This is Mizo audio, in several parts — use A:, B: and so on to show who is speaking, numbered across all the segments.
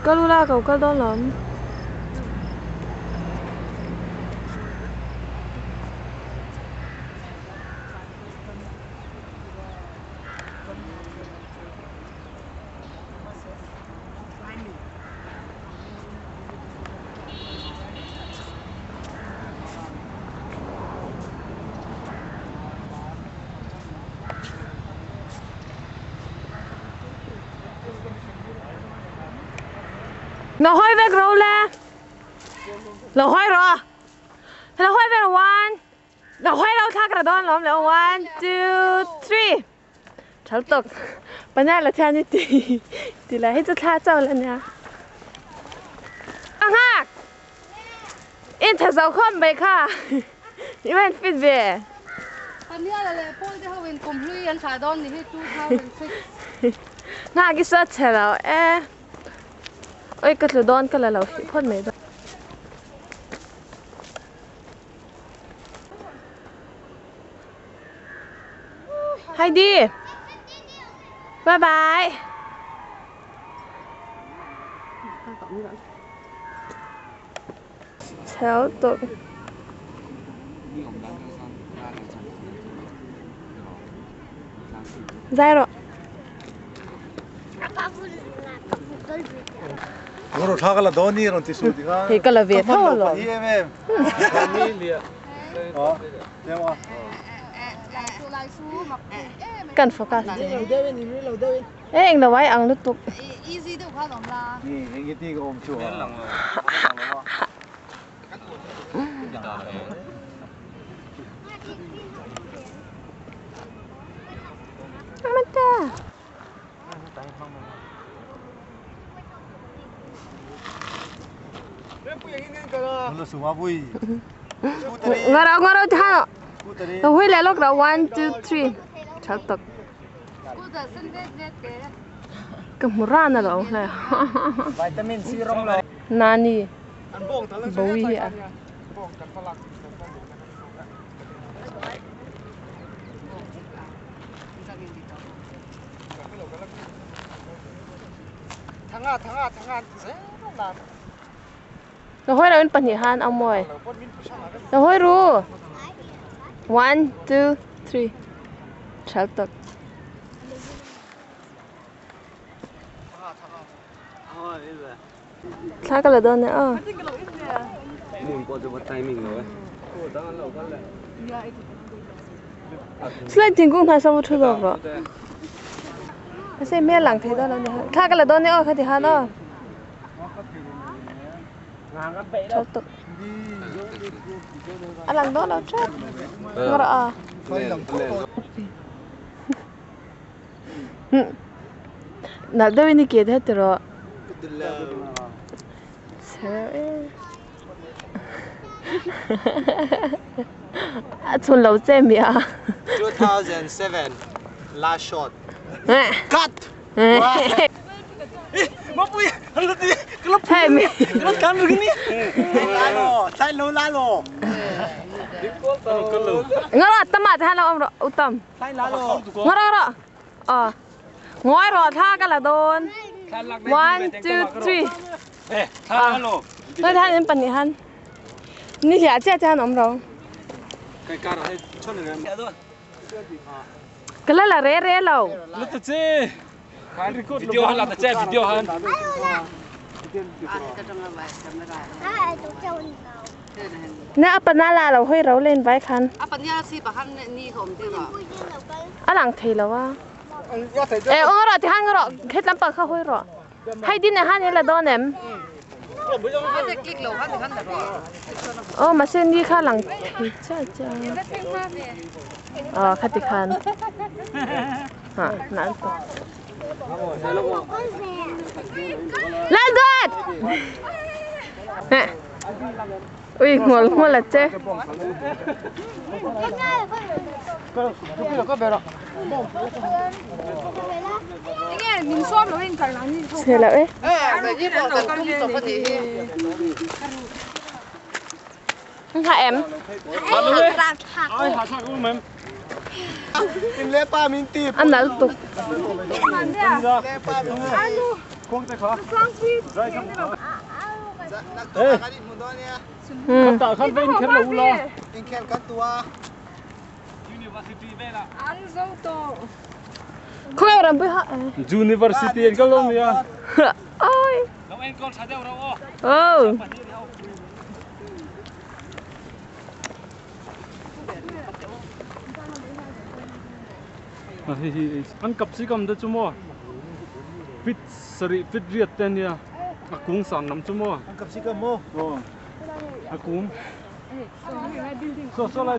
A: Kal ula ko kal dawn lawm. Lo hawi vek ro le. Lo hawi rawh. Lo hawi vek rawh one. Lo hawi lo thlak ra dawn lawm le one two three. Thal tawk. Pania la thian i ti. Ti la hei chu thla chauh la nia. A nghak. In tha zo khawp mai kha. I van fit ve.
B: Pania la leh Paul te ho in kum hlui an thlah dawn ni hi 2006.
A: Nghak i saw chhe lo e. Oi ka tlu dawn ka la lo hrih phawt mai dawn. Heidi! Bye bye! Chhel tawh. Zai rawh. Hei ka la ve tho alawm. Kan focus e eng lo ai ang lutuk. Amata. Ngaro ngaro thano. Lo hui le lok ra 1 2 3. Chal tak. Ka hmu ran a lo hle.
C: Vitamin C rawng lo.
A: Nani. Bawi hi a. Lo hawi lo in pahnih han a mawi. Lo hawi ru. 1 2 3. Chal tak. Thla ka la dawn e aw. Slide thingkung hna sawu thu zawk rawh. Mahse hmel lang thei dawn lo ni. Thla ka la dawn e aw khati han aw. Tha tuk. A lang dawn lo tep. Ngaw rawh aw. Nalh deuhin i ke te tiraw. Chhe reuh e. A chhun lo che mi a.
C: 2007 last shot. Cut.
A: Hei mi. Ngawh rawh tama te han lo awm rawh utam. Ngawh rawh rawh. Aw. Ngawi rawh thla ka la dawn. One two three. Ngawi han in pahnih han. Ni hliah chiah chiah han awm ro. Ka la la re re lo. Na a pana la lo hawi ro len vai khan. A lang thei lo a. E aw rawh ti han rawh het lampang kha hawi rawh. Hei din ah han hi la dawn em? Aw mahse ni kha lang thei chiah chiah a. Aw khati khan. Ha nal tawh. Lalduat! Ui ngol ngol a che. Chhe loh e. Ngha em. A nal tuk.
D: University an kal nia.
A: Ôi. Oh.
D: An kap si kam da chu mo. Fit sari fit riat ten nia. A kung sang nam chu mo.
C: An kap si kam mo.
D: Oh. A kung. So so lai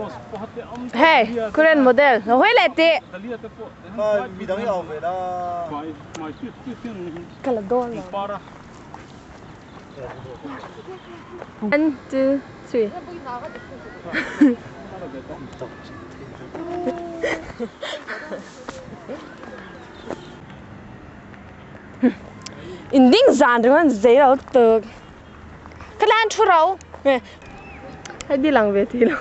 A: Hey, Korean model. Nó hơi lẹ tị.
C: Mi dang i về la.
D: Mai mai fit fit fit.
A: Cái là đo rồi.
D: Para.
A: 1 2 3. In ding zan ringon zei lo tuk. Cái lan chu rau. Hay đi lang về thì lo.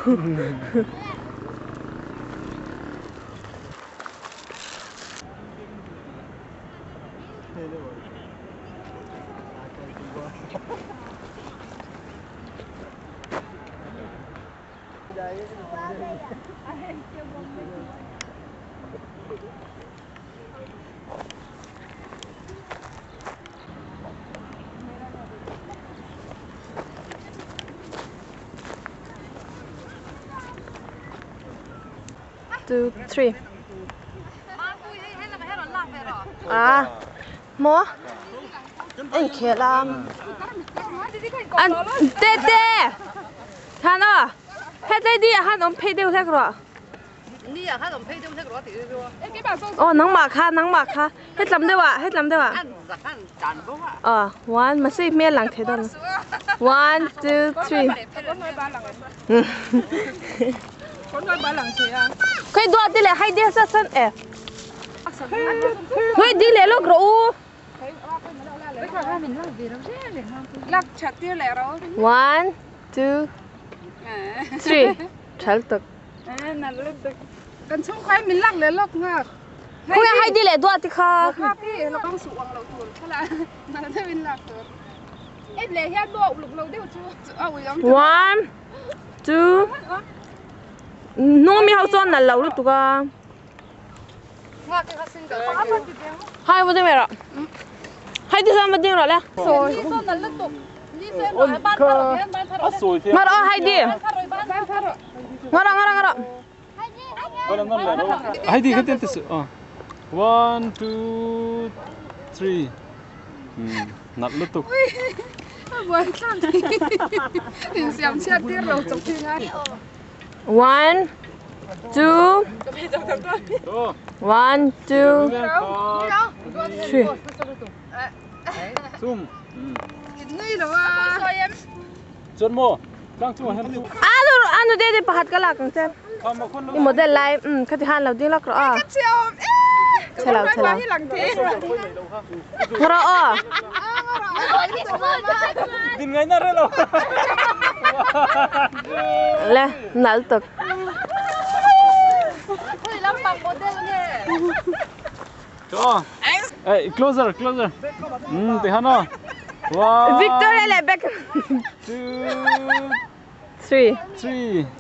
A: Two, three. À, mua. Anh kia làm. Anh tê tê. Thằng nào? Hết đây đi, hắn ông pay đều hết rồi. Ờ, nắng mà kha, nắng mà kha. Hết làm đâu ạ, hết làm đâu ạ. Ờ, one, mà xí mẹ lằng thế đó. 1 2 3. Cái đua đi lại hay đi sát sân ẻ. Cái đi lại lúc rồi. 1 2 3. Chal tak.
B: Cần chung khoai mình lắc lấy lắc ngạc.
A: Không hay đi lại đua thì kha.
B: Là con sụ bằng lẩu tuồng, thế là mà nó thấy mình lạc tuồng. Em lấy hết bộ lục lầu đều chưa.
A: 1 2. Nô mi hao son là lâu lúc tụi con. Hai bữa rồi. Hai đứa sang bữa rồi đấy. Rồi. Mà đó hai đi. Ngồi đó, ngồi đó, ngồi đó.
D: Hai đi cái tên tự. 1 2 3. Nát lúc tụi.
A: 1 2 1 2 3.
D: Zoom.
A: Anu anu de de pahat ka lak ang I model lai khati han lo ding lak ro a. Chalo chalo. Ngro a.
D: Din ngai na re lo.
A: Le nal tok.
D: Cho. Hey, closer, closer. Te hano. 1
A: Victoria le back.
D: 2
A: 3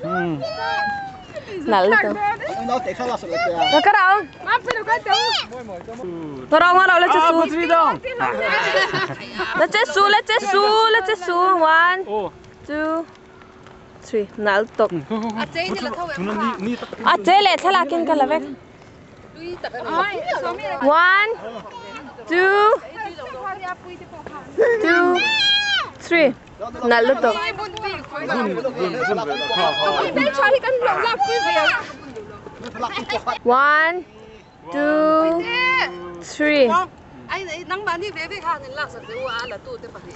D: 3.
A: Nal tok.
C: Nó để khá là sợ là.
A: Nó cái đâu? Ngro ngro le che su. Le che su, le che su, le che su. 1 2 3. Nal tok. A che le thala kin ka lavek. 1 2 2 3. Nal tok. 1 2 3.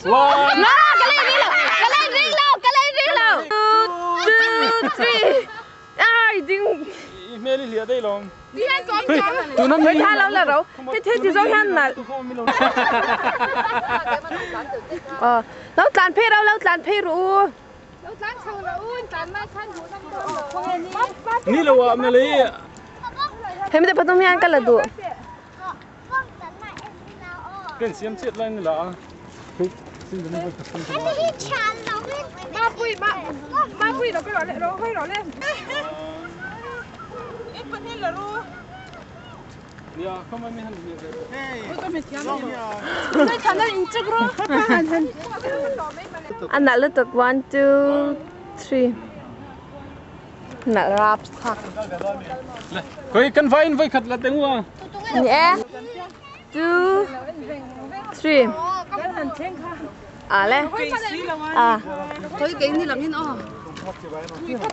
A: No, cái này ring lâu, cái này ring lâu, cái này ring lâu. 2 3. Ai ding.
D: Meli lia đây lòng.
A: Người tha lâu là rồi. Thế thế thì giống hắn là. Ờ, lâu tàn phê đâu, lâu tàn phê rồi.
D: Ni là wa meli.
A: Thế mình tập trung hian cái là đủ.
D: Kan siam chiat lai ni la a.
B: Ma pui ma ma pui lo pe ro le ro hoi ro le.
D: Ya, come on, mi han mi.
A: Anh đã lướt được 1 2 3. Nè rap thak.
D: Le, koi kan vain vai khat la tengwa.
A: Nhé. 2 3. À le. À.
B: Thôi cái ni làm in o.
A: 1 2 3. 2 3.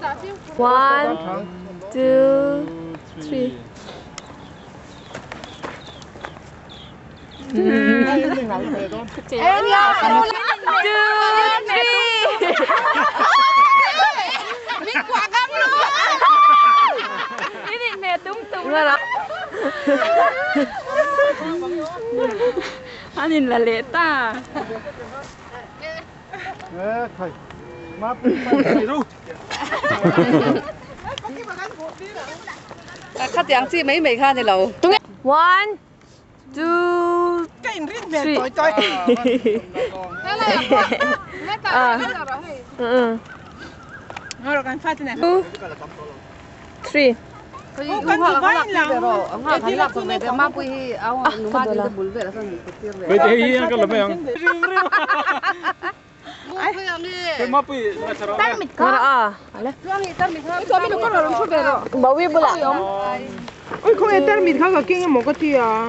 B: Mình quả gam luôn.
A: Cái gì mẹ tung tung ra đó.
B: Anh nhìn là lệ ta.
C: Ê, thầy. Ma pui ru.
B: Khách tiếng chi mấy mấy kha này lâu.
A: 1 2 3. À. Ừ. 2 3.
D: Koi te hi ka la me ang. Koi ma pui la charo.
A: Ngara à. Ale. Bảo vi bula.
E: Ôi không ai termit khá cả kinh một cái gì à?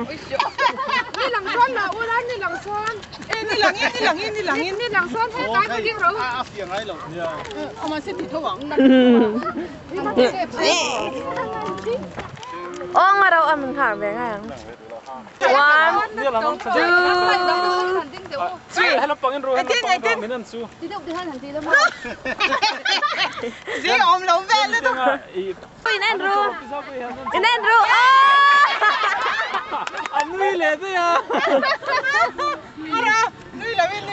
C: A phiang ai lo.
A: Ô ngara ô mình khả về ngay. 1 2
D: 3. Hello pangin ro. Hello pangin minan su.
E: Gì ông lâu về nữa
D: Tengah
A: In Andrew. In Andrew.
D: Anui le te ya.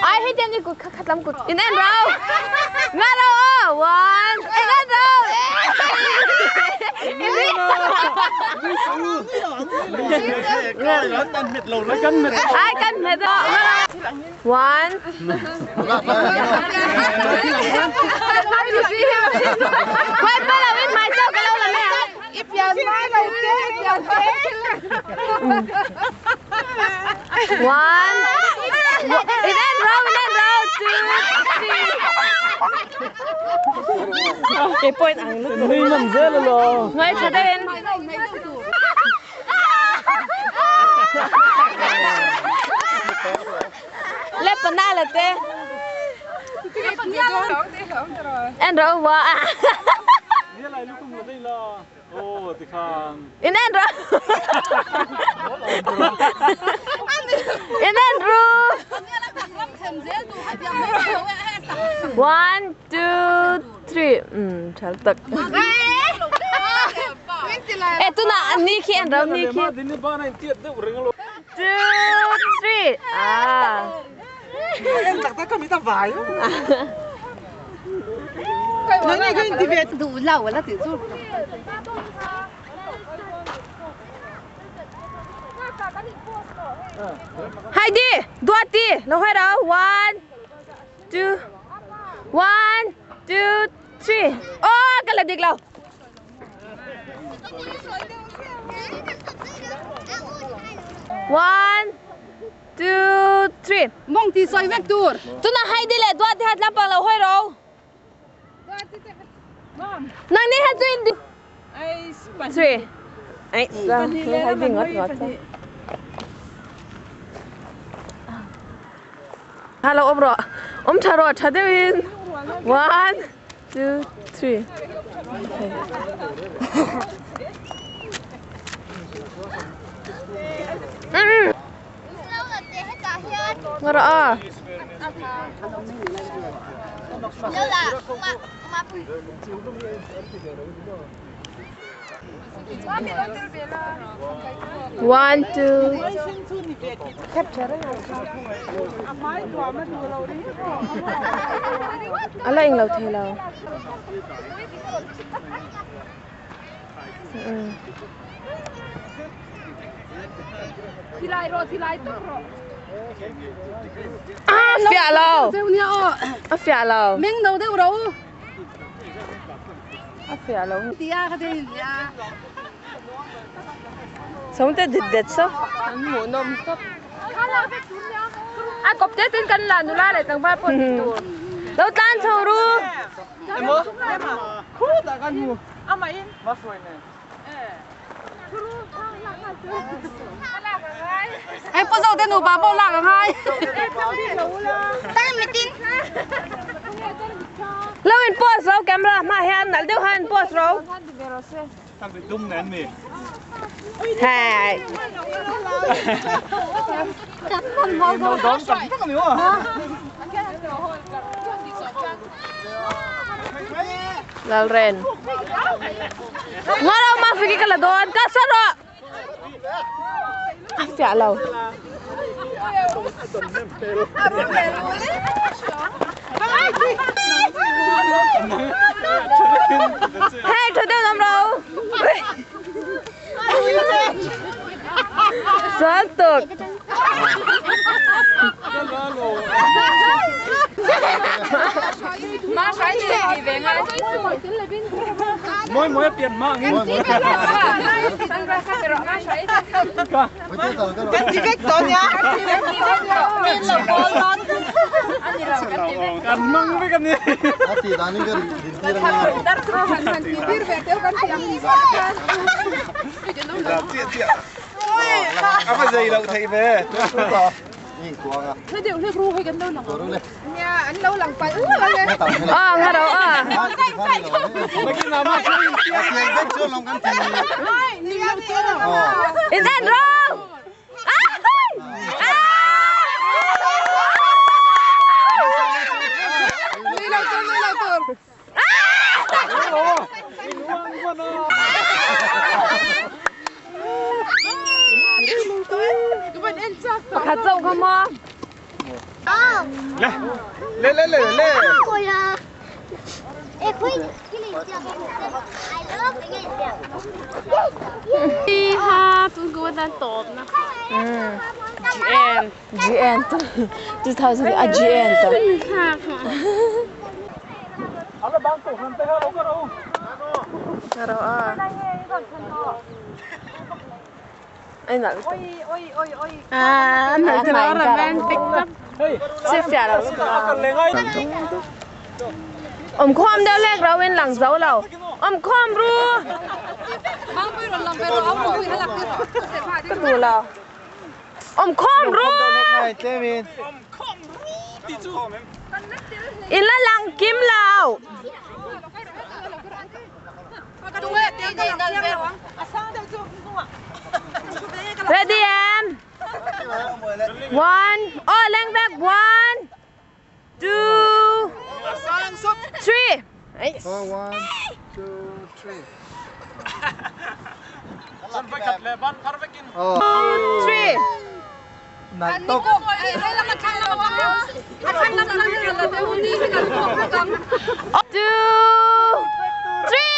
A: Ai hết chân đi cụt khát lắm cụt. In Andrew. Ngara ô. 1. In Andrew.
C: Cái nó tan mệt lâu
D: Nó kan mệt.
A: Ai cần mệt đó. 1. Quay bay là bên mày cho cái lâu là mẹ. 1. In Andrew, in Andrew. 2 3. Cái point ăn lúc
D: Nui man zel lo.
A: Ngay cho đến. Lep na là tê. Andrew wa.
D: Ni la lu kum la dei la. Oh, te khan.
A: In Andrew. In Andrew. 1 2 3. Chal tak. Ê, tu na ni khi Andrew ni khi.
D: Ma din ba na tiet de ring lo.
A: 2 3. À.
E: Em tặc ta cầm ta vải. Nó này cái gì vậy?
B: Đủ lâu là tiểu du.
A: Hai đi, đua đi, nó phải đâu? 1 2 1 2 3. Ô, cái là được lâu. 1 2 3.
B: Mong thì soi vector.
A: Tụi nó hay đi lẹ đua thì hạt lắm bằng là hơi rồi. Nàng đi hạt duyên đi. 3. Ấy, ra, hay đi ngọt ngọt. Hello, om rồi. Om cha rồi, cha đi. 1 2 3. Ngara à. 1 2. Ala ing lau thei lau.
B: Thì lại rồi, thì lại tức rồi.
A: A fiah lo. A fiah lo.
B: Meng no deuh ro.
A: A fiah lo.
B: Tia ka te nia.
A: Sống te dit det so.
B: An hmuhnawm tawp. A kawp te ten kan la nula leh tlangval pawh tih tur.
A: Lo tlan chho ru.
C: Emaw? Khutah kan hmu. Mahruai nen.
B: Hei pu zo te nupa pawh lak a ngai.
A: Lo in post ro camera hmaah hian nalh deuh hian post ro. Hei. Lalren. Nga lo ma fiki ka la dawn ka sa rawh. A fiah lo. Hei tha deuh nam ro. Sual tuk.
D: Moi moi pian ma ngin. Kan mang ve kan ni.
A: À nga đâu à. In en ro. Ah! Ah! Pakhat zoh kha maw?
C: Le le le le.
B: GN
A: GN 2000 a GN to. Nga ro a. Ai nalh tuk.
B: À,
A: An mah in kar ah. Se fiah lo. Om khawm deuh lek ro in lang zo lo. Om khawm ru. Ka duh lo. Om khawm ru. In la lang kim lo. Ready em? One. Oh, leng back. One, two, three.
C: One, two, three.
A: Two, three. Two, three.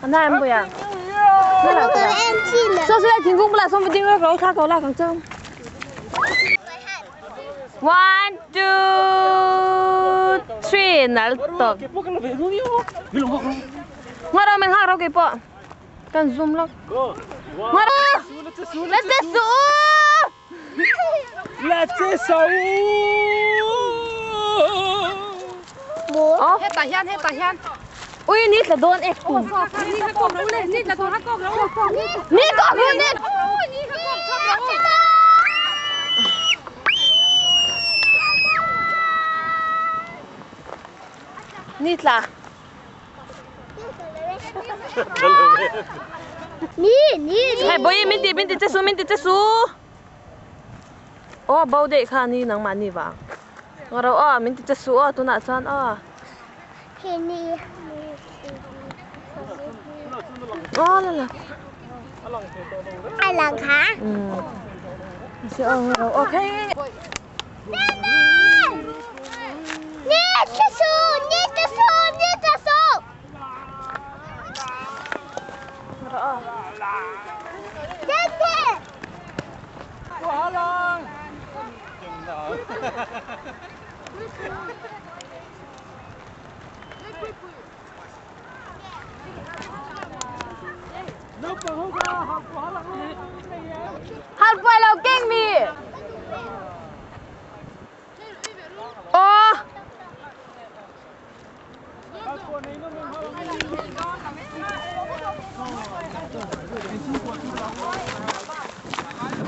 A: Anh em bây giờ. Sao sẽ thingkung bulah sawm ding rawh thla ko lak ang chu. One, two, three nal tawp. Nga ro men hak ro keipawh. Kan zoom lawk. Nga ro. Let's go.
D: Let's go.
A: Oh.
B: Hetah hian hetah hian.
A: Ui ni tla dawn e kum.
B: Ni ka kawp lo le ni tla dawn a kawp lo.
A: Ni kawp lo ni.
B: Ni ka kawp chawp lo.
A: Ni tla.
F: Ni ni
A: Hei bawi min ti min ti che su min ti che su. Aw bo daih kha ni nangmah ni vang. Nga ro aw min ti che su aw tunah chuan aw. Aw la la.
F: A lang kha.
A: Se aw nga ro aw khai.
F: Ni che su.
A: Halpuah lo keng mi. Aw.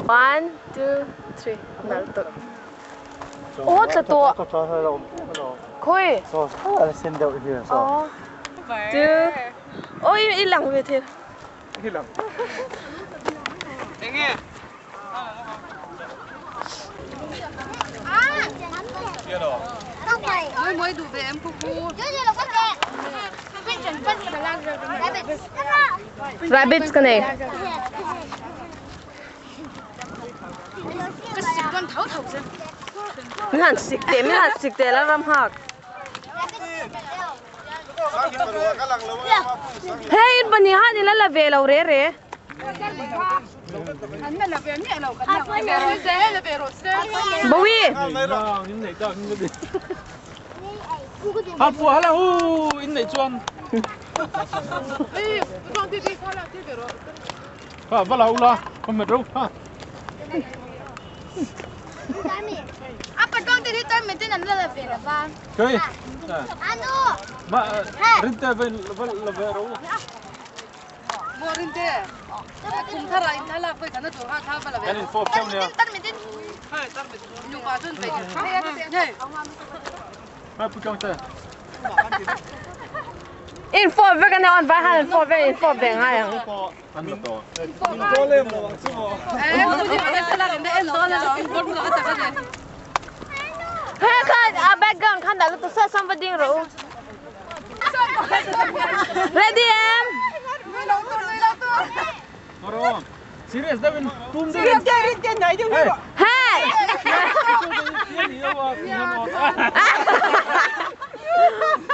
A: One, two, three. Nal tuk. Aw tla tuah. Khui. Aw. Two. Oi i lang ve thil. Rabbits ka nei. Min han sik te, min han sik te la ram hak. Hei in pahnih han in la la ve lo re re. Bawi. In fawp vek ania on vai han in fawp vek in fawp ve ngai ang. He khan a background khan dah lutuk sa sam va ding rawh u. Ready em? Hey!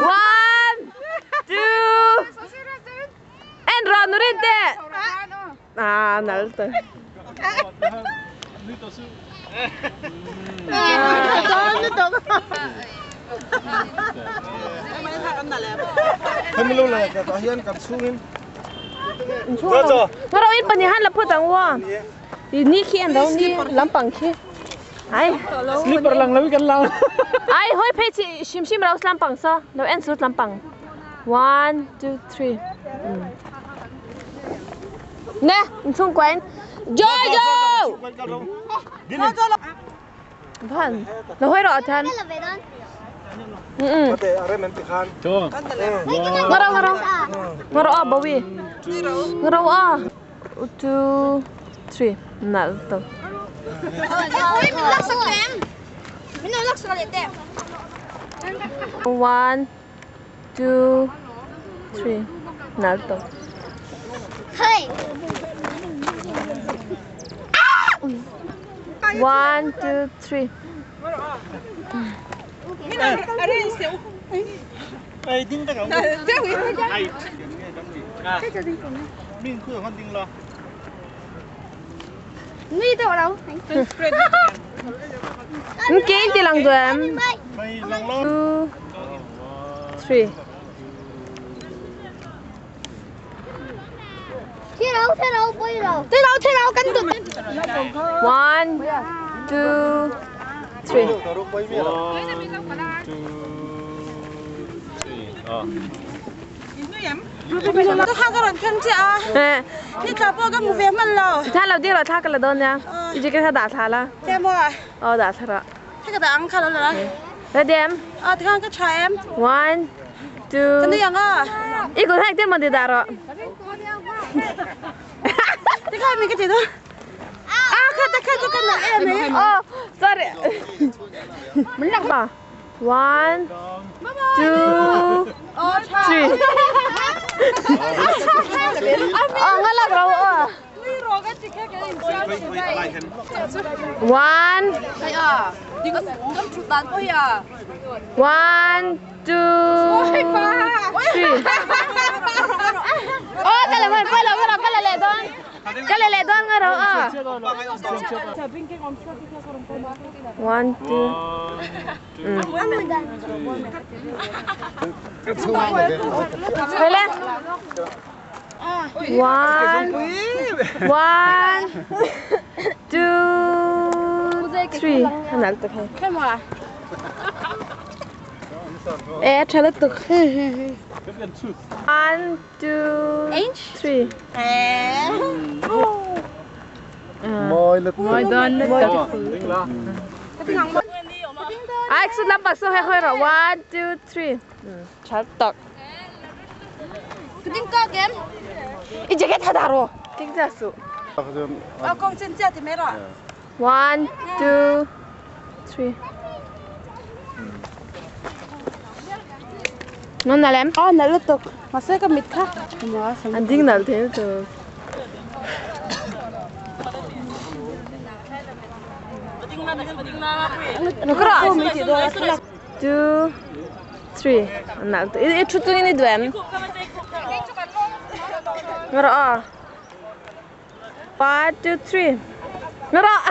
A: One, two, en rawh nurin teh. Ah, nal te. Ngaro in pahnih han la phawt ang ua. Ni khi an ro ni lampang khi. Ai.
D: Slipper lang lo kan lang.
A: Ai hoi phei chi hrim hrim ro lampang sa. Lo en sut lampang. One, two, three. Nè, chung quán. Jojo! Vâng, nó hơi rõ thân. Ừ. Ngaro ngaro. Ngaro a bawi. Ngaro a. Two, three. Nal to. One, two, three. Nal to.
F: Hey!
A: One, two, three. Kiến chỉ lần tụi em. Two, three. One, two, three.
D: One, two, three.
A: 哎，他老弟了，他个了多呢，已经给他打他了。哦，打他了。Ready? One, two. 一个太这么的打了。哦，sorry。One, two, three. 哦，我那个我。One. One, two, three. 哦，cái này mình quay lại, quay lại, quay lại lại thôi. Ka le leh dawn nga ro aw. One two. Hoi le. One one two three. Nal tuk hei. E tha lutuk. One two three.
G: Mawi
A: dawn lutuk. Ai sut lam pak so he hoi ro. One two three. Tha lutuk. I jacket ha dah ro. Ting cha su. One two three. Nó nal em?
B: Aw nal lutuk. Mahse ka mit kha.
A: An ding nal thei lutuk. Two three. An nal lutuk. I thu chungin i duh em? Nga rawh aw. One two three. Nga rawh.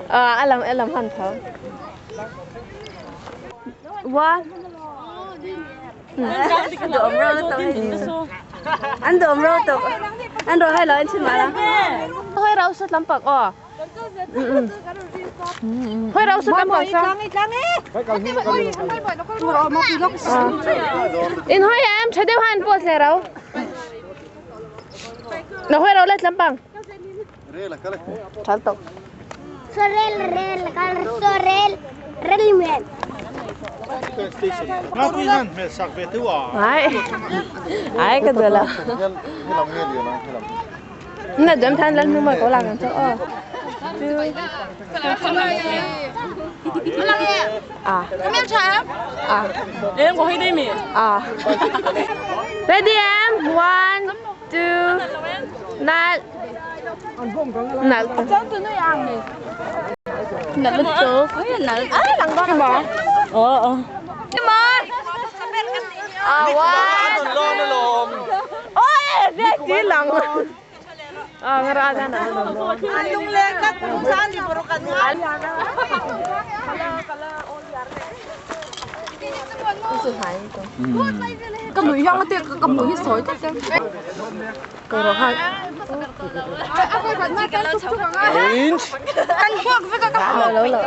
A: A lam a lam han tho. One.
H: An duh awm ro lutuk hei. An duh awm ro lutuk. An rawh hai lo en chhin mah la.
A: Hoi rau sut lampak aw. Hoi rau sut lampak sa. In hoi em tha deuh han post le rau. Na hoi rau let lampang. Tha lutuk.
F: Sorel rel kal sorel rel men.
A: Ai. Ai ka duh lo. Na duam than lal hnu mai ko lang ang chu aw. À. À.
H: Em có hay đây mì?
A: À. Ready em? One, two, nine. Nal.
H: Nal lutuk. Nal.
A: Ai lang dawn maw?
H: Ờ ờ.
A: À one. Ôi, red ti lang. À ngara da na.
B: Ka nui hiang te ka hmuh hi sawi tlat em.
A: Ka rawh ha.
B: Kan buak vek a ka
A: Lo lo lo.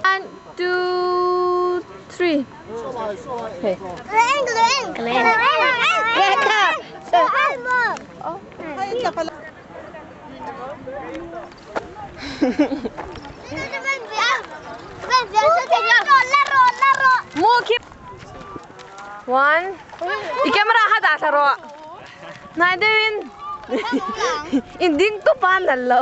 A: One, two, three. Hey.
F: Glen glen glen.
A: Glen ka. Mu khi. One. I camera ha dah thla rawh. Hnai deuhin in ding tup a nal lo.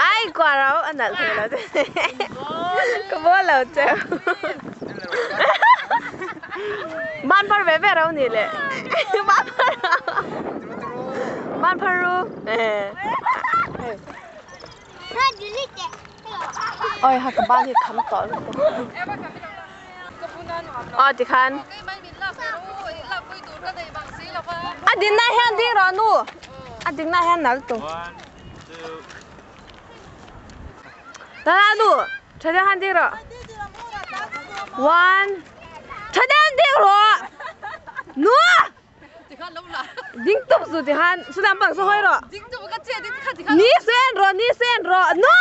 A: Ai kua rau a nalh thei lo che. Ka bawl lo cheu. Ban phar ve ve rau ni le. Ban phar Ban phar ru. Oi ha ka ban hi kham tawh lutuk. Aw tikhan. A dinna hian ding rawh nu. A dinna hian nal tum. Tala nu. Tha deuh han ding rawh. One. Tha deuh han ding rawh. Nu. Ding tup zu tikhan. Sudan bang su hawi rawh. Ni sen rawh ni sen rawh. Nu.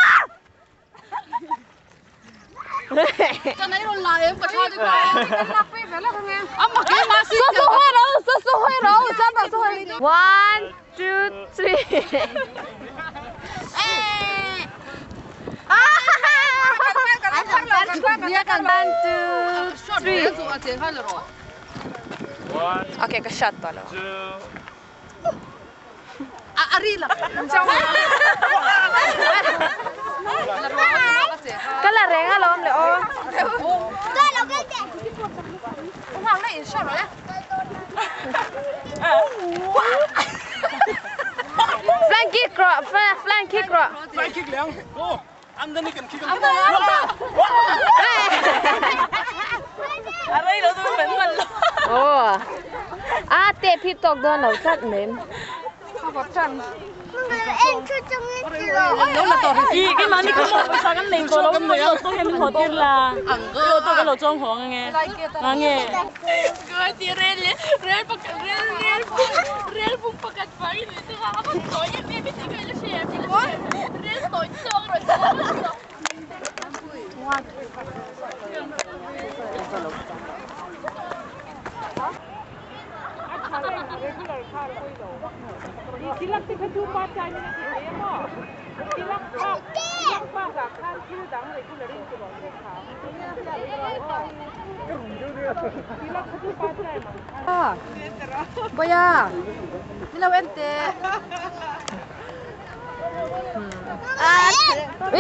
A: One, two, three. One, two, three. Okay, ka shot tawh lo. Ka la reng alawm le aw. rawh flying kick rawh.
D: Flying kick leh ang. Go. Amdani kan kick ang.
H: A rei lo chu kan man lo.
A: Aw. A te phi tawk dawn lo tlat mai.
H: Keimahni kha maw pawisa kan nei tawh lo maw i auto hian min haw tir la i auto ka lo chuang haw ang ange nga nge.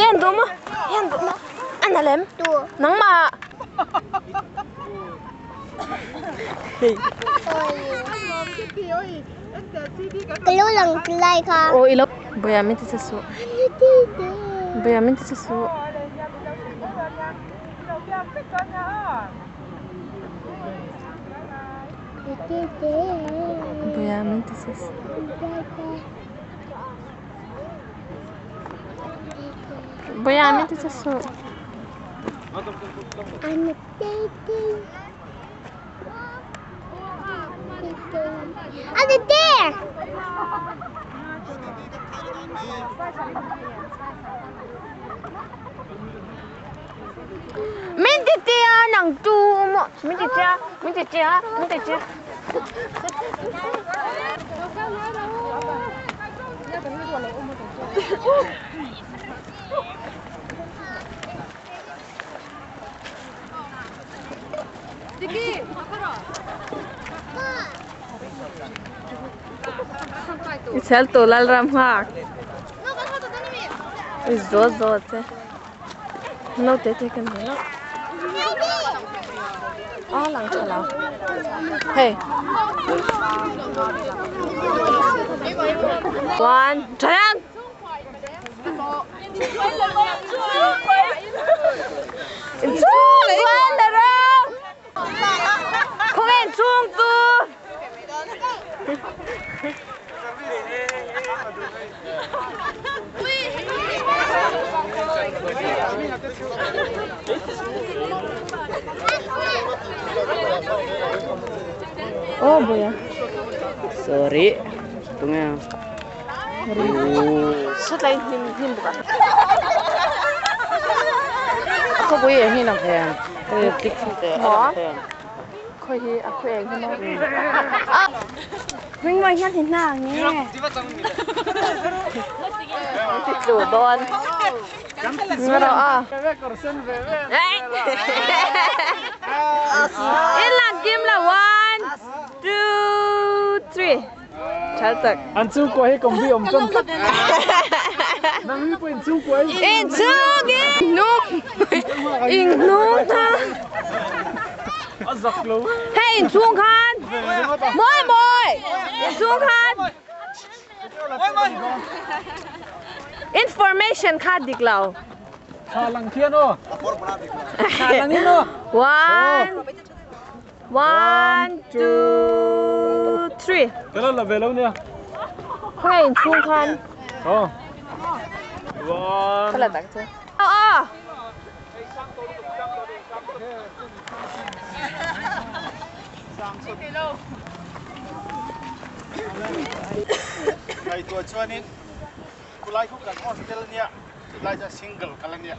A: Yan duh maw yan duh maw a na lem nangmah.
F: Ka lo lang lai kha.
A: Aw i lo Bawia min ti che suh Bawia min ti che suh. Bawia min ti che suh. Bawia min ti che suh. Min ti tia nang tu maw min ti tia min ti tia min ti tia. I chel tu Lalram hngak. I zawt zawt che. Naute te kan hmu a. A lang tha lo. Hei. One, than. Inchhung la ram. Khawnge inchhung chu. Oh boya.
H: Sorry. Tunge.
A: Sawtlai hnim hnim bawk a.
H: A khawpui eng hi lang thei ang. Hei click thung teh a lang thei ang.
A: Khawi hi a khawi eng hi maw?
F: Hming mawi hian hi hna ang nge.
A: Ti tlu dawn. Nga rawh a. In lang kim la one two three. Tha tak.
D: An chhungkua hi combi awm chawm tlat. Nang hi pawh in chhungkua hi.
A: In chhung in hnung in hnung kha.
D: A zak lo.
A: Hei in chhung khan. Mawi mawi in chhung khan. Information kha dik lo.
D: Tha lang khian aw. Tha lang in aw.
A: One. One, two, three.
D: Ka lo la ve lo nia.
A: Khawnge in chhung khan.
D: Aw. One.
A: Ka la tak chu. Aw aw.
G: Ngaihtuah chuanin Khulai khu kan hostel nia chulai chu single kal ania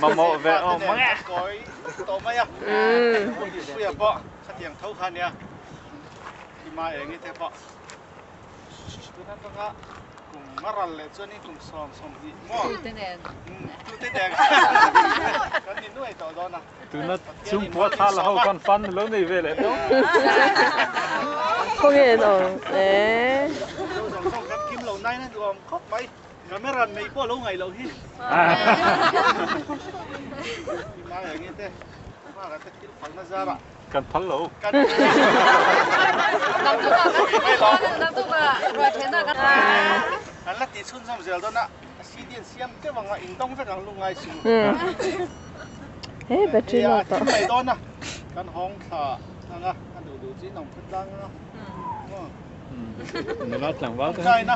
D: Mamawh ve awm mang e.
G: Kawi tawh mai a Puia pawh khatiang tho kha nia Ima engi te pawh tuna tanga kum nga ral leh chuanin kum 20 maw tute nen kan ni nuai tawh dawn a.
D: Tuna chhungpua thla la ho khan fan lo nei ve leh tawh.
A: Khawnge an awm e.
G: Zo zawng zawng kan kim lo nain a duhawm khawp mai. Camera nei pawh lo ngaih loh hi. Himai ang i te hmara te thil phalna zarah.
D: Kan phal lo.
G: Kan An la tih chhunzawm zel dawn a, CD an siam teuh ang a, in dawng vek ang lu ngai su.
A: He battery
G: Hei a
A: low tawh.
G: thim mai dawn a, kan hawng thla ang a, a duh duh chu in awm khat tlang ang a.
D: Nula tlangval te.
G: China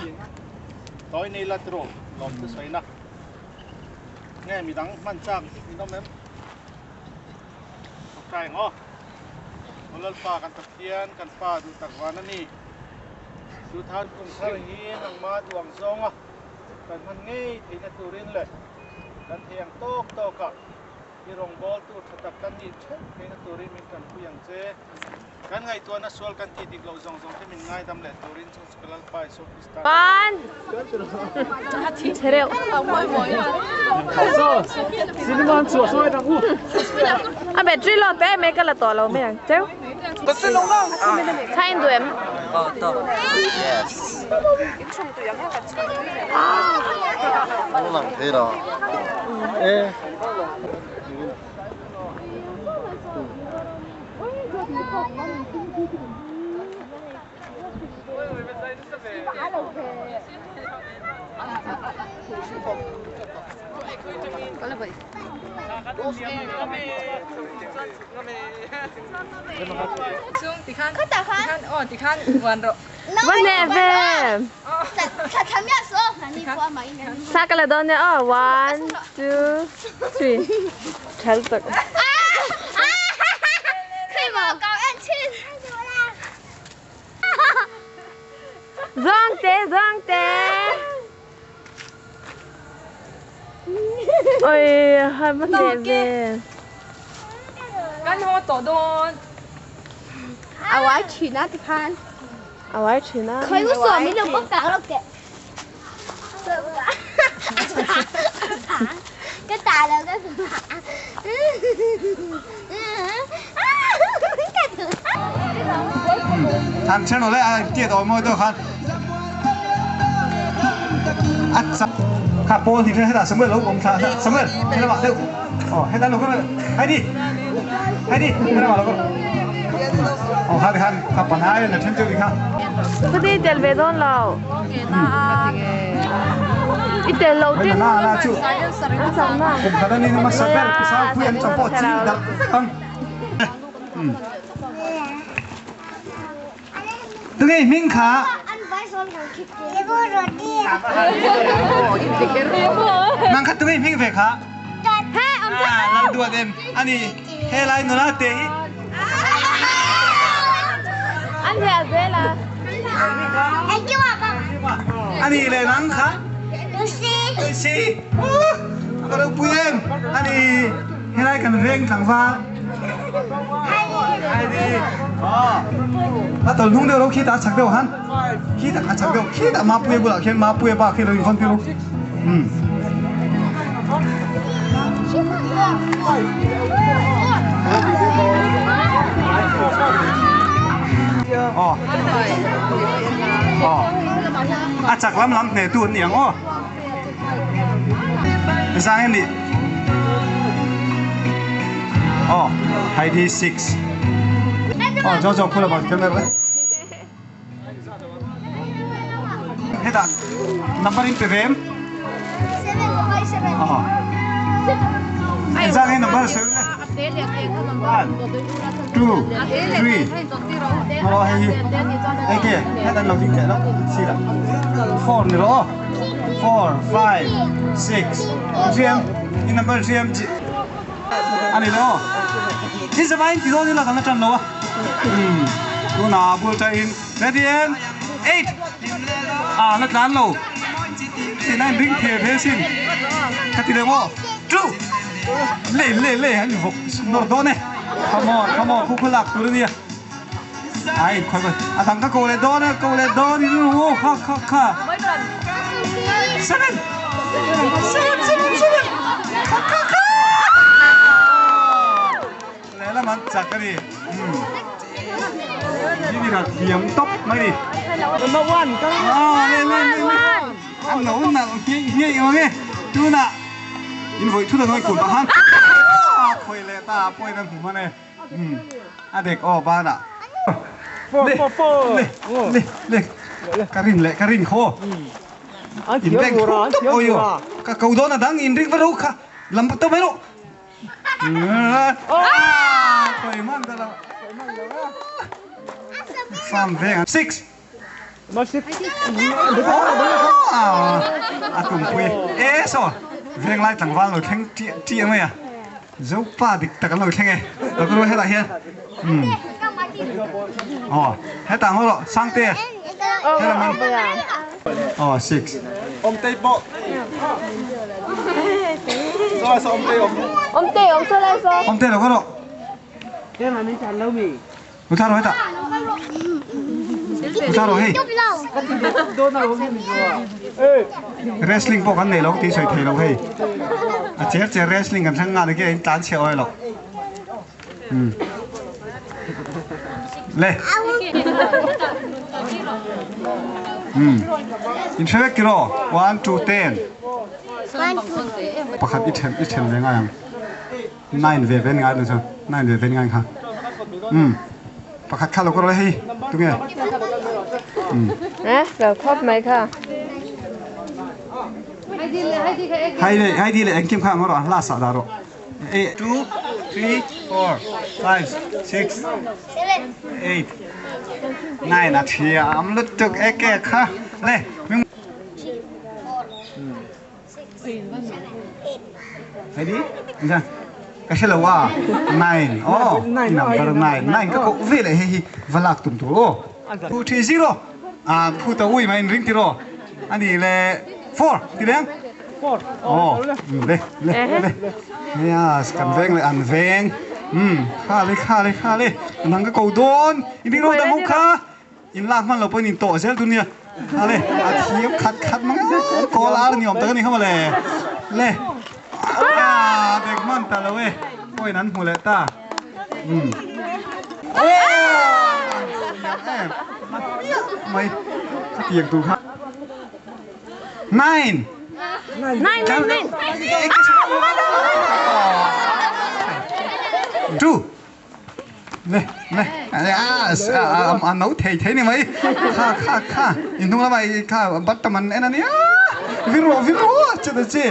G: tawi nei la tiraw lawm chu sawi na. Nge midang hman chak in awm em? Tawngtai ang aw. Aw Lalpa kan Pathian kan Pa duh tak van a ni. Chu than kum thar hi nangma duh ang zawnga kan hman ngei theihna turin leh kan thei ang tawk tawkah i rawngbawltu tha tak kan nih theuh theihna turin min tanpui ang che. Kan ngaihtuahna sual kan tih dik loh zawng zawng te min ngaidam leh turin chung chu ka Lalpa Isua Krista
A: Pan! Chhereuh. A battery low te em ka la tawh lo mai ang cheu. Tha in duh em? Va hneh ve. Sa ka la dawn nia aw. One, two, three. Tha lutuk. Zawngte, zawngte. Oi, hai va hneh ve.
B: Kan haw tawh dawn.
F: A uai thin a tikhan.
A: A uai thin a.
F: Khawi u saw min lo bawk tak lo teh. Ka ta lo ka
G: Than chen le a tiat awm mawi deuh khan a chak kha pawl hi hetah Samuel lo awm thla Samuel helamah deuh aw hetah lo kal Heidi Heidi helamah lo kal aw kha tikhan kha panai la then deuh ni kha.
A: Khati tel ve dawn lo. I tel lo tin.
G: Na na chu. Kum khat ani ma saber pisal pui an chawpawh chi dal vek ang. Tunge hming kha. Nang kha tunge hming ve kha. Lal duat em ani helai nula te hi.
A: An heh zel a.
G: Ani le nang kha. Lucy. Ka ropui em ani helai kan veng tlangval. A tawlh hnung deuh lo khi tah a chak deuh han khi tah a chak deuh khi tah Mapuia bulah khian Mapuia pa khi lo inkhawm tir u. Aw aw a chak lam lam hne tu an ni ang aw. Zang em ni? Oh, Heidi 6. Oh, Jojo pula bang camera. Heta number in pe vem. Oh. Zang em number se. 1 2 3. Oh, hei hei ke, heta lo ding ke lo. Si la. 4 ni lo. 4 5 6 GM in number GM chi ani lo in savain ti dawn ila kan la tan lo a tuna bul ta in ready and 8 a la tlan lo ti nine ring the ve sin ka ti le mo 2 le le le han vok nor dawn e come on come on khu khu lak tur ania Ai khoi khoi a dang ka ko le dawn a ko le dawn in u kha kha kha seven seven seven seven kha kha kha lehlam an chak a ni ni kha thiam tawp mai ni
C: Number one ka
G: ah le le le le an lo nalh nghei nghei ang e tunah in vawi thut a nawi kun pah khan a khawi leh ta pawhin an hmu hman e. A dek aw banah. Le le le le ka rin leh ka rin khaw. In bank tawp tawp awi aw. Ka ko dawn a dang in ring va ro kha lam tawp mai rawh. Khawi man ta lo. Farm veng 6. A tumpui e saw venglai tlangval lo thleng ṭiah ṭiah mai a Zopa dik tak an lo thleng e lo ka rual hetah hian umm aw hetah ngaw rawh Sangte helam in aw 6
C: Awmtei pawh saw saw Awmtei awm
A: Awmtei awm saw lai saw
G: Awmtei lo ka rawh U thla rawh hetah. U thla rawh hei. Wrestling pawh kan nei lo tih sawi thei lo hei. A cher cher wrestling kan thleng nghal ege in tlan chhiah awih lo. Le. In hre vek tiraw? 1 2 10. Pakhat i then i then ve ngai ang. Nine ve ven ngai chu nine ve ven ngai kha um pakhat kha lo ka rawh hei tunge um
A: eh fel khawp mai kha
G: hai le hai di le engkim kha ngawh rawh last ah dah rawh e 2 3 4 5 6 8 9 a thiam lutuk eke kha le Ready? Insan. Ka hre lo a. 9. Oh, number 9. 9 ka koh ve leh hei hi va lak tum tur aw. 2 3 0. Ah, phu ta ui mai in ring tiraw. Ani le 4 ti leng. 4. Oh, le le le. Yes, kan veng le an veng. Kha le kha le kha le. Nang ka ko dawn. In ring ro dang ho kha. In lak hman lo pawhin in tawh zel dun nia. A le, a thiam khat khat mang a, kawl ar ni awm tak a ni kha mawle. Le, a bek hman ta lo e, pawhin an hmu leh ta. Umm. Aw, an thiam em, a hmiah mai, khatiang tur kha. 9.
A: 9, 9, 9.
G: 2. Le le a a no thei thei ni mai kha kha kha in hnung lamah i kha bat tam an en a nia vir rawh vir rawh che ta che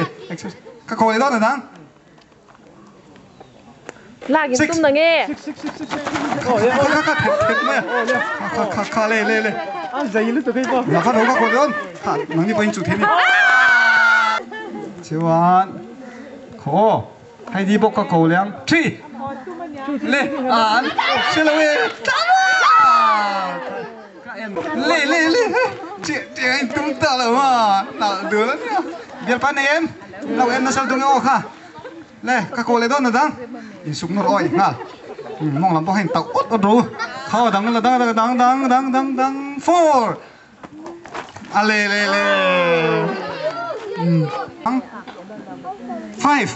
G: ka kawi dawn a dang
A: Lak in tum na nge
G: kha kha thek thek mai a kha kha kha le le le
C: an zai lutuk hei pawh
G: la kha ro ka kawi dawn kha nangni pawhin chu thei ni chuan khaw Hei ni bawk ka ko leh ang. Thi! Le an hre lo e. Ka en le le le chiah chiah a in tum ta lo a nalh dul a nia. Bialpa nei em? Lo en nasa lutuk nge aw kha. Le ka ko leh dawn a dang. Insuk nawr awi nghal. Mawng lam pawh kha in tauh awt awt ro. Kha dang la dang dang dang dang dang dang four. A le le le. 5.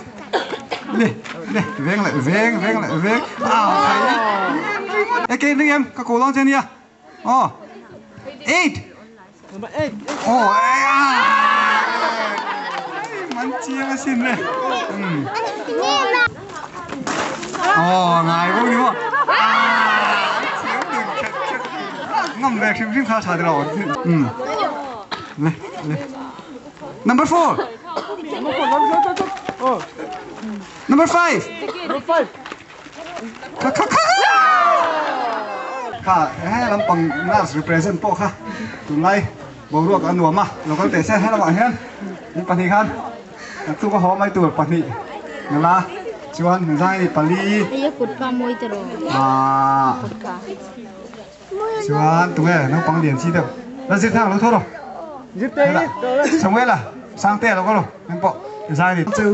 G: Le le veng le veng veng le veng. A thai. E ke ring em ka ko long che nia. Oh. 8. Oh. Man chiang a sin le. Oh ngai bawk ni maw. Ngam ve hrim hrim kha tha tilo. Le le. Number 4. Number 5.
C: Number 5.
G: Kha kha kha. Kha he lampang nurse represent pawh kha tunlai boruak a nuam a local teh se helamah hian in pahnih khan Naktuk a haw mai tur pahnih nula chuan zai pali ah chuan tunge naupang lian chi deuh la zir thang lo thaw rawh Samuela Sangtea lo ka rawh engpawh zai ni chu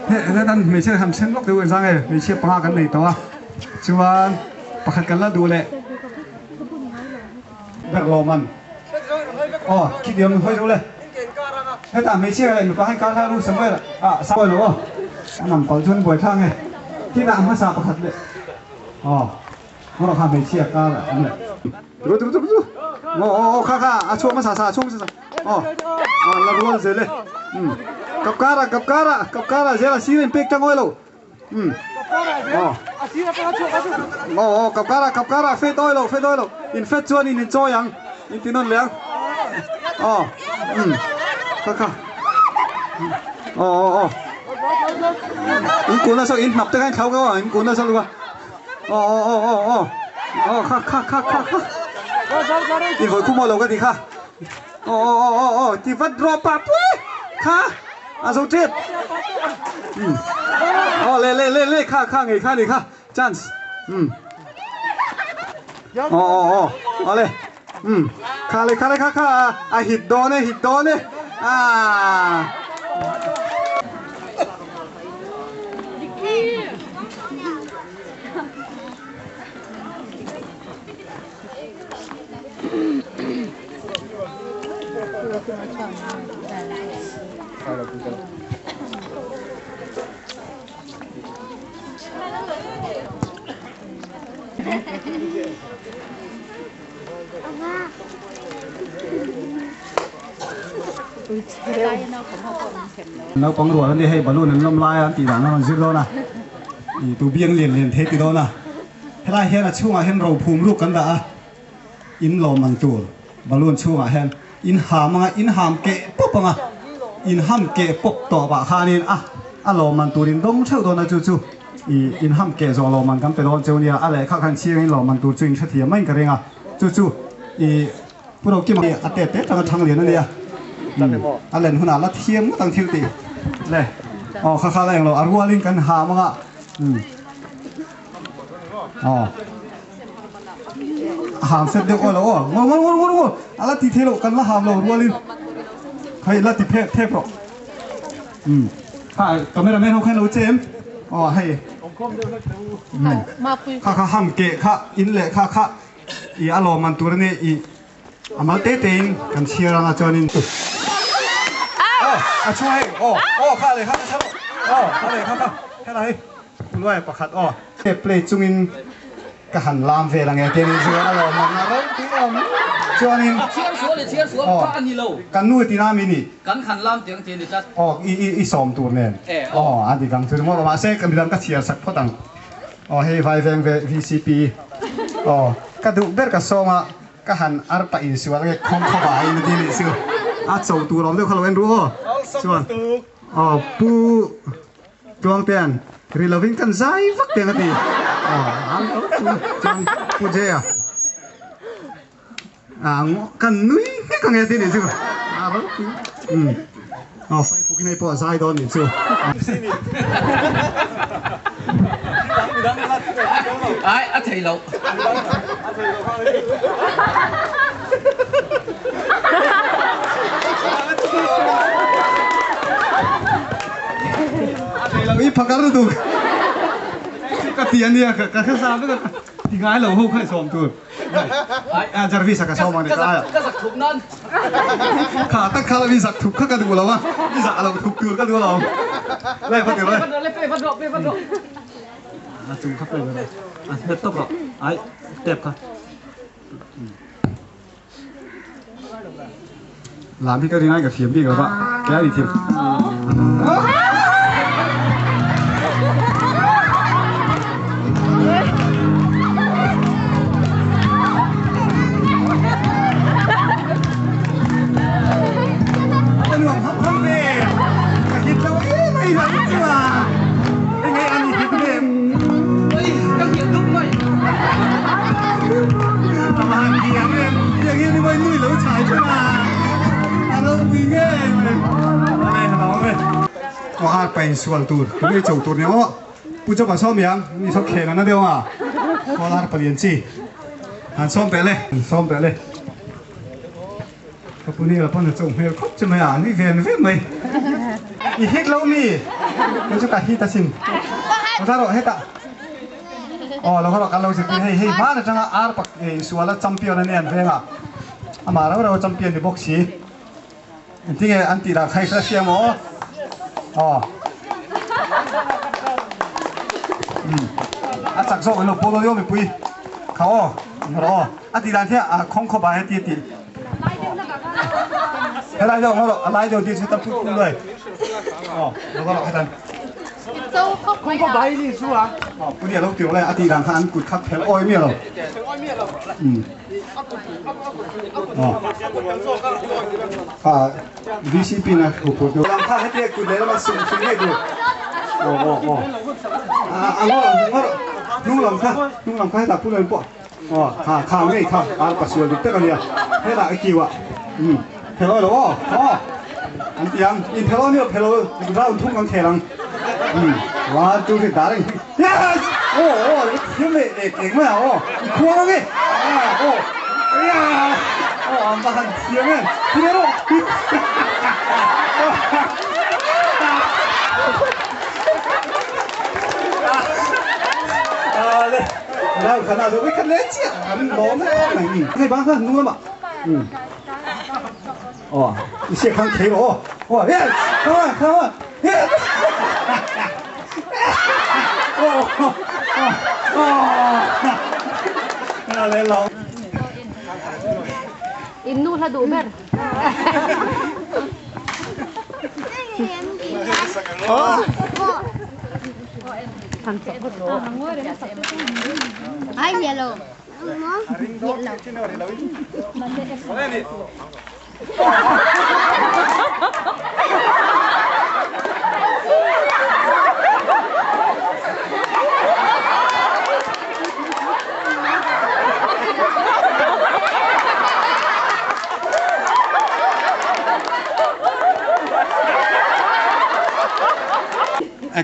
G: hetan hmeichhia han then lawk deuh zai nge hmeichhia panga kan nei tawh a chuan pakhat kan la duh leh ber lawm an aw khitiang hawi zo le hetah hmeichhia leh mipa hi kar hlai ru Samuel ah Samuel aw a nam palh chuan buai thlang e tinah hmasa pakhat leh aw ngawrh kha hmeichhia kar ah awm leh turu turu turu turu aw aw aw kha kha a chhuak hmasa sa a chhuak hmasa sa aw aw la rual zel e um kap kar ah kap kar ah kap kar ah zel a sir a in pek tang awilo um. Aw. Aw aw kap karah kap karah fet awi lo fet awi lo in fet chuan in inchawi ang in ti nawn leh ang. Aw umm kha kha aw aw aw in kun nasa in hnap te kha in thlau keuh a in kun nasa lutuk a aw aw aw aw aw aw kha kha kha kha kha in vawi khum aw lo ka ti kha aw aw aw aw aw ti vat rawh pah pui kha a zo tep umm aw leh leh leh leh kha kha ngei kha ni kha chance umm aw aw aw awle umm kha le kha le kha kha a hit dawn e hit dawn e aaa. Naupang rual an ni hei balloon an lawm lai a an tih dan a rawn zir dawn a ih tu biang lian lian thei ti dawn a helai hian a chhungah hian ro phum ruk kan dah a in lawm ang tur balloon chhungah hian in ham anga in ham keh pawp anga in ham keh pawp tawp ah khanin a a lawm ang tur in dawng theuh dawn a chu chu ih in ham keh zawh lawm ang kan pe dawn cheu nia a lehkha khan chhiang in lawm ang tur chu in hrethiam maiin ka ring a chu chu ih Pu Rokima hi a tet te tanga thang lian a nia a len hunah la thiam ngawt ang thil tih le aw kha kha la englo a rualin kan ham anga aw a ham set deuh aw lo aw ngawr ngawr ngawr ngawr ngawr a la ti thei lo kan la ham lo rualin hei la ti phek phek rawh kha camera man ho khan lo chem aw hei kha kha ham keh kha in leh kha kha I a lawm man tur a ni i a mal te te in kan chhiar anga chuanin aw a chhung hei aw aw kha leh kha ka chhar aw kha leh kha kha helai hei uluai pakhat aw he play chungin ka han lam vel ange tiang in chuan a lawm man a ropui awm chuanin
I: Chhiar sual i chhiar sual kha a ni lo.
G: Kan nu tina mi ni.
I: Kan han lam tiang ti a ni tlat.
G: Aw i i i sawm tur nen. Aw a dik ang chu ringawt mahse ka midang ka chhiar sak phawt ang. Aw hei vai veng ve vcp aw ka duh ber ka sawm a ka han ar pah insual nge khawng khaw vai in ati nih chu a cho tur awm deuh kha lo en ru aw chuan aw pu Tluangtean ri lovin kan zai vak teng ati aw chuan pu Jaya kan nui nghek ang e ti nih chu a ropui umm aw faifukin hei pawh a zai dawn nih chu.
I: Ai a thei lo.
G: A thei lo i phakar lutuk ka ti ania ka hre sa vek a ti ngai lo ho kha i sawm tur. A Jarvis a ka sawm ang ni ka aia.
I: Ka zak thup nan.
G: Kha tak kha i zak thup kha ka duh lo a, i zah lo thup tur ka duh lo. Le va tir le.
I: Le pe vat rawh, pe vat rawh.
G: A chung kha pe rawh. A hmet tawp rawh. Ai tep kha. Lam hi ka ringai ka thiam bik lo va, ke a ni thiam. Nuam hap hap ve, ka hit lo em mai lo chu a, enge a ni hit ve.
I: Oi, ka hit dup mai.
G: Aman thiam em, tiang hian i vawi nui lo chhai thin a, a ropui ngei mai. Awle hlauhawm e. Aw ar pa insual tur, tunge cho tur ni maw? Pu Job a sawm iang, ni saw khel an na deuh a, kawl ar palian chi han sawm teh le, han sawm teh le. Ka pu Nila pawn a cho hmel khawp che mai a, a nui ven ven mai. I hit lo mi? Kei chu ka hit asin. Lo thar rawh hetah. Aw lo harawh kan lo zirtir hei hei hman atanga ar pak insual a champion a nia an veng a amah rau rau a champion ni bawk si engtinge an tih dan kha i hre hria maw aw umm a chak zawk in lo pawl aw mipui kha aw rawh aw a tih dan hi a khawng khawp ah heti a tih helai deuh rawh a lai deuh tih chu ta phut phut luai aw lo harawh hetan.
C: Không có bài đi chú à? Ờ, cái này lâu tiểu này, à thì đằng hắn cụt khắc theo oi mía rồi. Ừ. Ờ. À, VCP nè, của của làm tha hết tiệt cụt đấy mà sùng sùng hết rồi. Ờ ờ ờ. À à ngó ngó nung làm kha, nung làm kha hết là phu lên bộ. Ờ, ha khao ngay khao, à bà sửa được tất cả nè. Hết là cái kiều ạ. Ừ. Theo rồi đó. Ờ. Anh tiếng, in theo nữa, theo ra thung con thè lăng. Ừ. One, two, three, darling. Yes! Oh, oh, 天嘞，哎，劲嘛哦，你看到没？啊，哦，哎呀，哦，俺爸很甜哎，听到没？啊嘞，然后看那时候我看来见，俺老呢，嗯，那帮他弄了嘛，嗯，哦，你先看开了哦，哇，耶，看嘛看嘛，耶，哦哦哦，那来老。
A: In nu hla duh ber.
F: Ai yellow.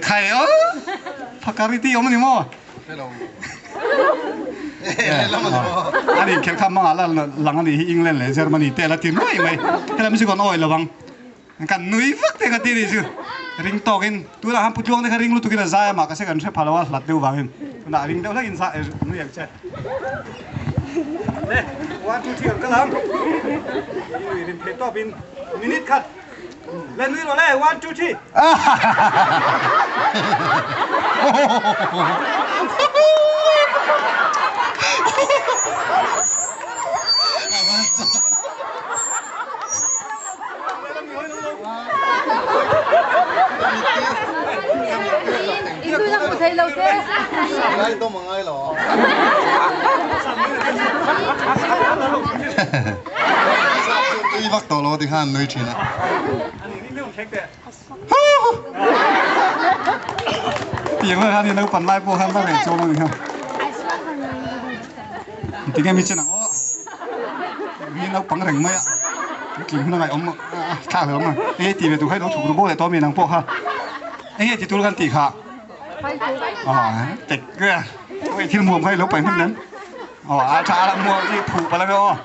C: Khai ơ, Pakariti om ni mo. Ani khel kham ma la lang ani England le Germany te la tin mai mai. Hela mi su kon oi lawang. Kan nui vak te ka ti ni chu. Ring tokin tu la ham putluang te kha ring lu tu kin za ma ka se kan se phalawa hlat deuh wangin. Na ring deuh hlakin sa nui ang che. Le, 1 2 3 ka lam. Rin the top in minute khat. Lên nui rồi le 1 2 3.
A: In tu lang thei lo te.
G: Ngay to mà ngay lò. Tuy vắc tổ lô thì han nuôi chuyện ạ.
C: Tiếng là han thì nó bắn lại bộ han ta để cho nó không. Tiếng em biết chưa nào? Mi nó bắn rừng mấy ạ. Kim nó lại ôm thả rồi mà. Ê thì về tụi khách nó chụp được bộ để to mình năng bộ ha. Ê thì tụi nó tỉ khả. À, tịch cơ. Ôi thiên muộn hay lúc phải hơn đến. Ờ, à cha là mua đi thủ vào là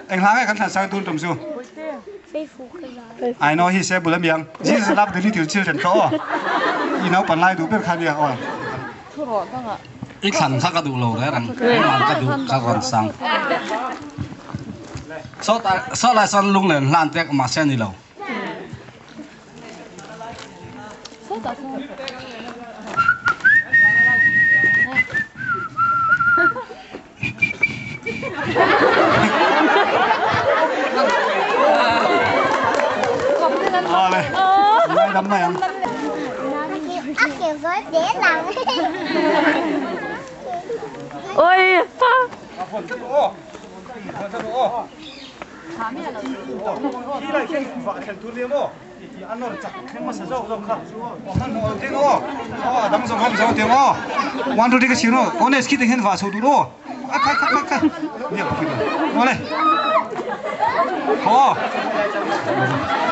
C: anh lắng cái khán sang tuôn trồng su. I know he said bulan biang. Jesus love the little children to. You know pan lai du per khan ya oi.
I: Ít thằng khác đủ lồ đấy rằng mà cái đủ các con sang. Số lại son lung lên lan tiếc mà xem đi lâu.
C: À đây. Ngay đấm này ăn.
A: Ôi.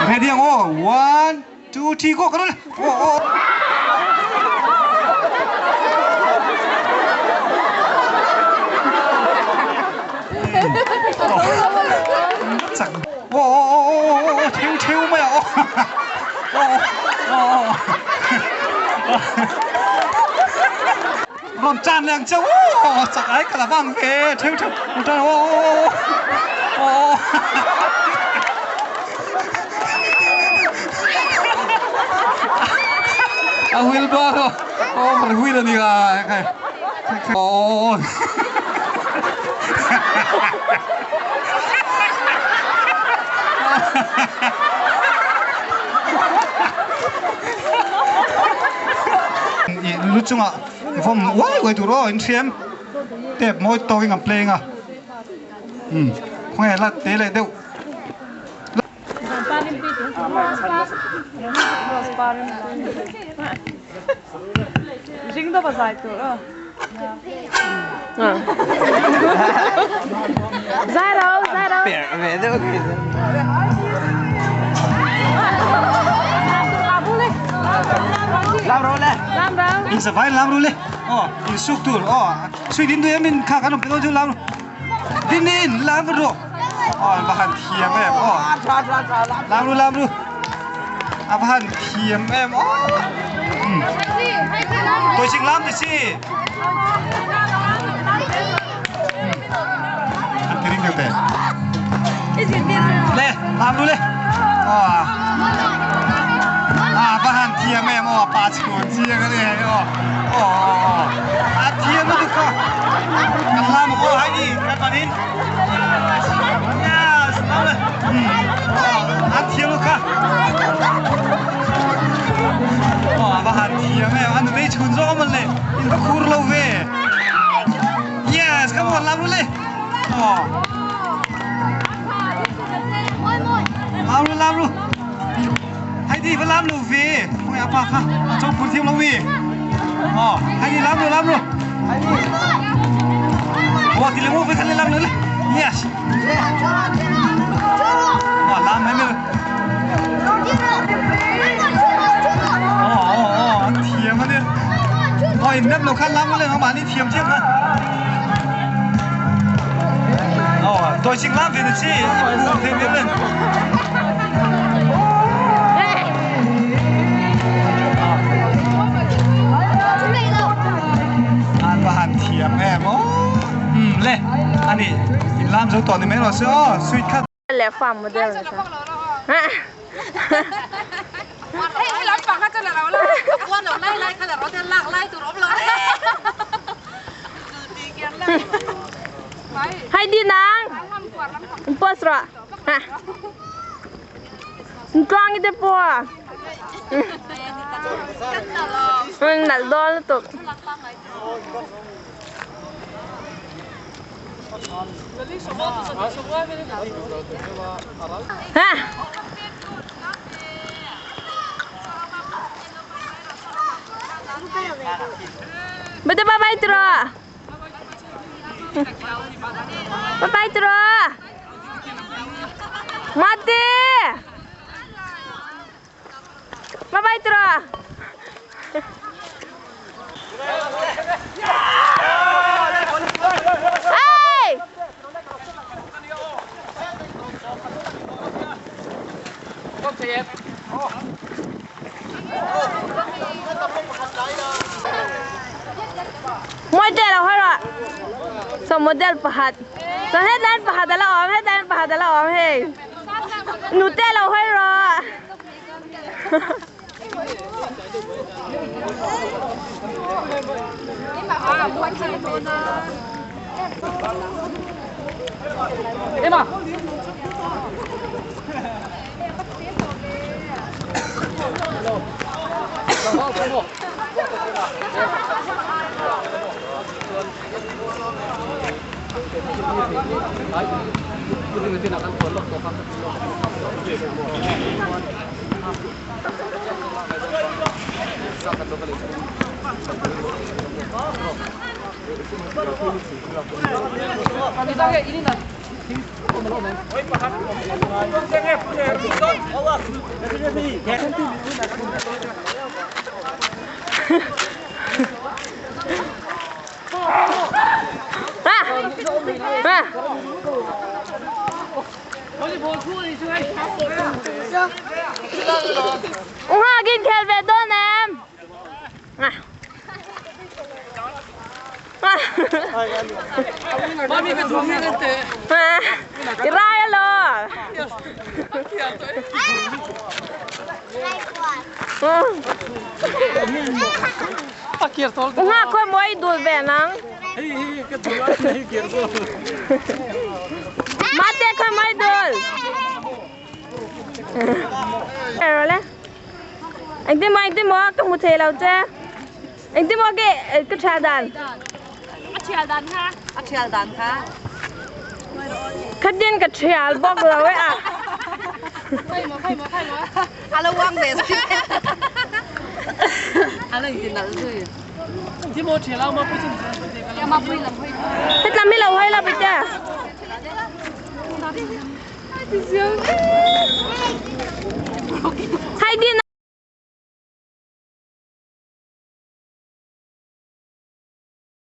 C: Ready ang oh 1 2 3 go karon oh oh Oh oh oh oh oh thiếu thiếu mày oh oh oh làm chan liền cháu chắc ấy cả là vang về thiếu thiếu một oh oh oh à wheel bar oh mà wheel này à cái oh ih lu chungah vawm uai uai tur aw in hriam tep mawi tawkin an play anga umm khawnge la te leh deuh. In savai lam ru le aw in suk tur aw sui din duai em in kha kan awm te dawn chu lam ru din in lam ru aw an va han thiam em aw lam ru lam ru a va han thiam em aw tawihsik lam ti si an ti ring deuh te le lam ru le aw a va han thiam em aw pa chhuan chiang a ni hei aw aw a thiam lutuk kha kan lam aw hai ni kan panin yes lam le a thiam lutuk kha aw a va han thiam em a nutei chhun zawk a mawn le in va khur lo ve yes come on lam ru le aw lam ru lam ru Heidi va lam lo ve khawi a pa kha a chawng phur thiam lo mi aw Heidi lam ru lam ru aw ti le mu ve khan le lam le yes aw lam mai mai aw aw aw an thiam a nia aw in nep lo khan lam le mahni thiam chiah kha aw tawi ching lam ve na chi i phu thei ve An va han thiam em aw umm le ani in lam zo tawh ni mai rawh se aw sweet khat.
A: Le farm model ni sa. Hai đi nang. Post rawh. Ha. Tluang i te pawh. Nalh dawn lutuk. Ha. Bye bye bye tiro. Bye bye tiro. Mate. Bye bye tiro. Hey! Model a hawi rawh. So model pakhat. So headline pakhat a la awm, headline pakhat a la awm hei. Nute lo hawi rawh. U Nghakin khel ve dawn em? I rai alaw. U Nghak khawi maw i dul ve nang? Mate khawi maw i dul? Engtin maw engtin maw ka hmu thei lo che. Engtin maw ke ka thial dan?
H: A thial dan kha.
J: A thial dan kha.
A: Khatin ka thial bawk lo e a.
J: A lo uang ve zui. A lo inti nalh zui.
A: Hetlam hi lo hawi la Pite. Hai din